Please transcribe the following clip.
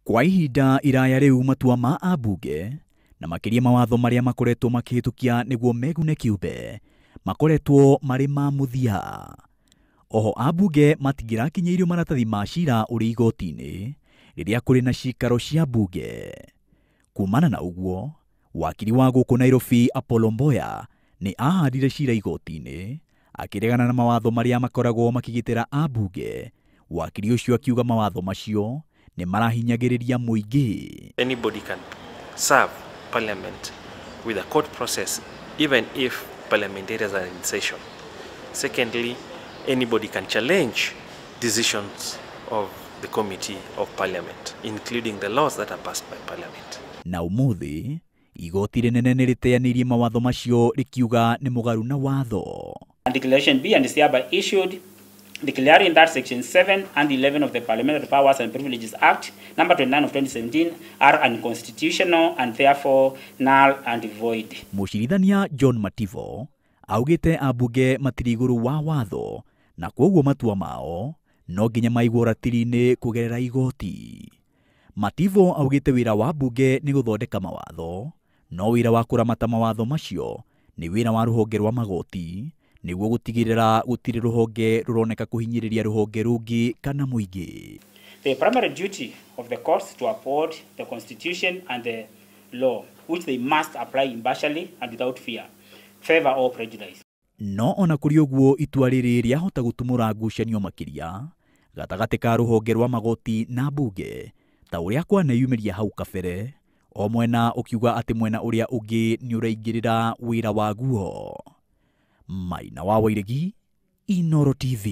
Kwa ihinda iraya rĩu matua ma ambunge na makĩria mawatho marĩa makoretwo makĩhĩtũkia nĩguo megune kĩũmbe makoretwo marĩ ma mũthia. Oho ambunge matingĩrakinyĩirio maratathi ma cira ũrĩ igoti-inĩ rĩrĩa kũrĩ na cikaro cia mbunge. Kumana na ũguo, wakiri wa gũkũ Nairobi Apollo Mboya nĩ ahandire cira igoti-inĩ akĩregana na mawatho marĩa makoragwo makĩgitĩra ambunge. Wakiri ũcio akiuga mawatho macio nĩ marahinyagĩrĩria mũingĩ. Anybody can serve parliament with a court process even if parliamentarians are in session. Secondly, anybody can challenge decisions of the committee of parliament, including the laws that are passed by parliament. Na ũmũthĩ igoti rĩnene nĩ rĩteanĩirie mawatho macio rĩkiuga nĩ mũgaru na watho. And declaration B and is hereby issued declaring that section 7 and 11 of the Parliamentary Powers and Privileges Act number 29 of 2017 are unconstitutional and therefore null and void. Mũcirithania John Mativo augĩte ambunge matirĩ igũrũ wa watho na kwoguo matua mao no nginya maigwo ratiri-inĩ kũgerera igoti. Mativo augĩte wĩra wa mbunge nĩ gũthondeka mawatho, no wĩra wa kũramata mawatho macio nĩ wĩra wa rũhonge rwa magoti nĩguo gũtigĩrĩra gũtirĩ rũhonge rũroneka kũhinyĩrĩria rũhonge rũngĩ kana mũingĩ. The primary duty of the courts to uphold the constitution and the law, which they must apply impartially and without fear, favor or prejudice. No ona kũrĩ ũguo itua rĩrĩ rĩahota gũtumũra ngucanio makĩria gatagatĩ ka rũhonge rwa magoti na mbunge ta ũrĩa kwaneyumĩria hau kabere, o mwena ũkiuga atĩ mwena ũrĩa ũngĩ nĩ ũraingĩrĩra wĩra waguo. Maina wa Wairegi, Inooro TV.